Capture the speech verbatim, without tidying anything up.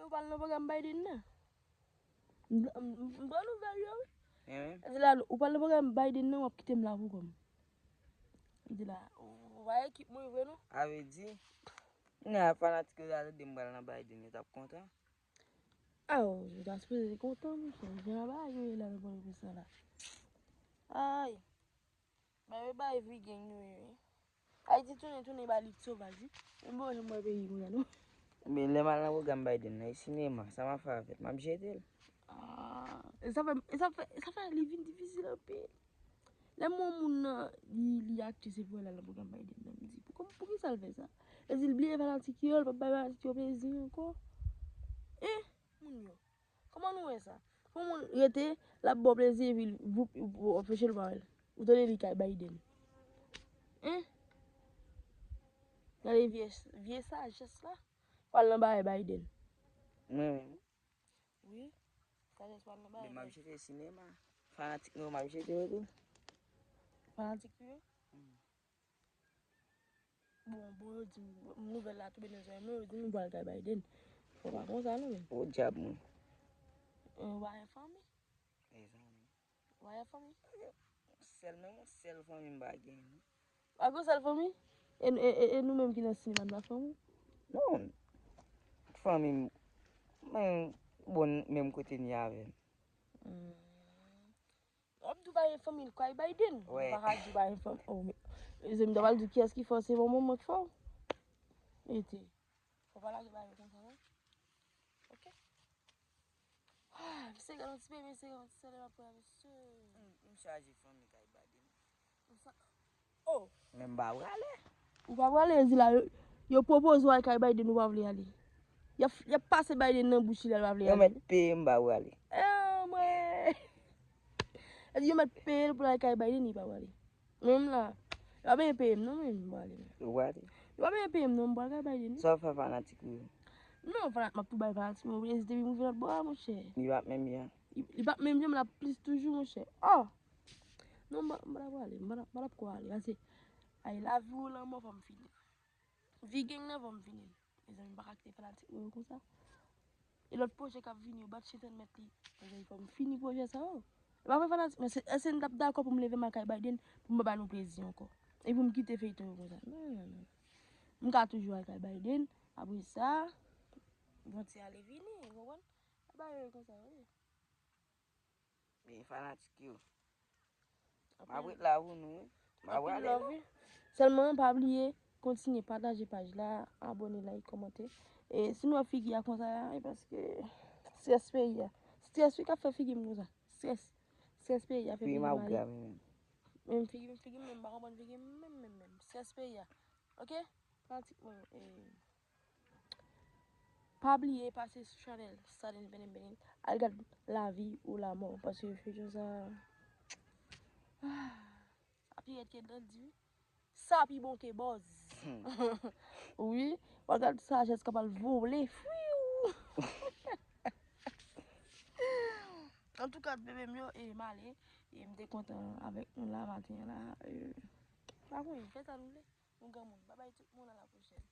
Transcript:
Ou pral nan pwogram Biden nan? M, m, m pran nouvèl yo, wi. Sa vle di la, ou pral nan pwogram Biden nan, w ap kite m la pou kò m. Sa vle di la, ou pa ekip mwen vre, non? Sa vle di, nan fanatik yo ta tande m pral nan Biden, yo t ap kontan. Ah, yo ta sipoze kontan, monchè. Jan bagay yo ye la nan Pòtoprens lan la. Ay. Bay, bay, vi gang nou ye, wi. Ayiti tounen, tounen ba lit sovaj, wi. Men bon, jan m wè peyi konnya, non? Men lè m al nan pwogram Biden nan, e sinema, sa m ap fè avè l? M ap jete l. Ah, e sa fè, e sa fè, e sa fè li vin difisil anpil. Lè m wè yon moun nan, li, li achte, se pou l al nan pwogram Biden nan, m di, pou, pou ki sa l fè sa? Li di l bliye fanatik yo, l p ap bay fanatik yo plezi ankò. Eh, moun yo. Kòman nou wè sa? Pou moun rete, l ap ba w plezi, epi l, voup, ou, ou anpeche l pa wè l. Ou tande li kay Biden. Hein? Gade vye, vye sajès la. Pral nan bagay Biden. Mwen menm. Wi. Sajès pral nan bagay Biden. Men m ap jete sinema. Fanatik nou, m ap jete yo tou. Fanatik nou yo? Hmm. Bon, bon, yo di m, nouvèl la tonbe nan zòrèy mwen, yo di m m pral kay Biden. Fò pa konsa, non, men. O dyab, mwen. Ou pa gen fanmi? Mezanmi. Ou pa gen fanmi? Sèl, menm yon sèl fanmi m pa gen, non. Pa gen sèl fanmi? E, e, e, e nou menm ki nan sinema, nou pa fanmi? Non. Fanmi m, men, bon, menm kote n ye avè m. Hmm. W ap di w pa gen fanmi l kay Biden. Ou pa ka di w pa gen fanmi. Oh, men, mezanmi, w ap di kiyès ki fè w, se bon manman ki fè w. Mete. Fò pa lage bagay konsa, non. Ok. Ah, misye gade yon ti bebe, misye gade yon ti sèlè, l ap pran misye. M, m chaje fanmi kay Biden. Konsa. Oh. Men m pa prale. Ou pa prale, yo di la, yo, yo pwopoze w al kay Biden, ou pa vle ale. Y ap, y ap pase Biden nan bouch li, l pa vle ale. Yo mèt peye m, m pa prale. Anmwey. Yo mèt peye l pou l al kay Biden, li pa prale. Mwen menm la, yo pa bezwen peye m, non, men m prale. Ou prale? Yo pa bezwen peye m, non, m pral kay Biden. Sa w fè fanatik ou yo? Non, fanatik, m ap tou bay fanatik mwen plezi depi m rive lòt bò a, monchè. Li p ap menm jan. Li, li p ap menm jan, men l ap plis toujou, monchè. Oh! Non, m pa, m pa t ap prale, m pa t ap, m pa t ap ko ale, pase, ay, lavi ou lanmò, fò m fini. Vi gang nan, fò m fini. Mezanmi, m pa ka kite fanatik mwen yo konsa. E lòt pwojè k ap vini yo, bat chentan mèt li. Mezanmi, fò m fini pwojè sa yo. E pa vre fanatik mwen, se, èske n t ap dakò pou m leve m al kay Biden, pou m pa ba nou plezi ankò? E pou m kite feyton yo konsa? Non, non, non. M ka toujou al kay Biden, apre sa, bon ti ale vini, ou konprann? Bagay yo konsa, wi. Men fanatik yo. M ap ret la pou nou, wi. M ap rale nou. Sèlman, pa bliye, kontinye pataje paj la, abòne, like, kòmante. E si nou wè figi a konsa, e paske strès peyi a. Strès wi k ap fè figi m konsa. Strès. Strès peyi a fè figi m ale. Figi m ap grav menm. Menm figi m, figi m menm, m pa konprann figi m menm, menm, menm. Strès peyi a. Ok? Fanatik mwen, e, pa bliye pase sou chanèl Saden Benen Benen. Al gad Lavi ou Lamò, paske feyton sa, ah, sa pi rèd ke dandi, wi. Sa pi bon ke bòz. Wi, w al gad sajès k ap al vole. Fwiw! Antouka, bebe m yo, e, m ale. E, m te kontan avèk nou la, maten an la. E, pa konyen, fè sa nou vle. Nou granmoun. Babay tout moun, a la pwochèn.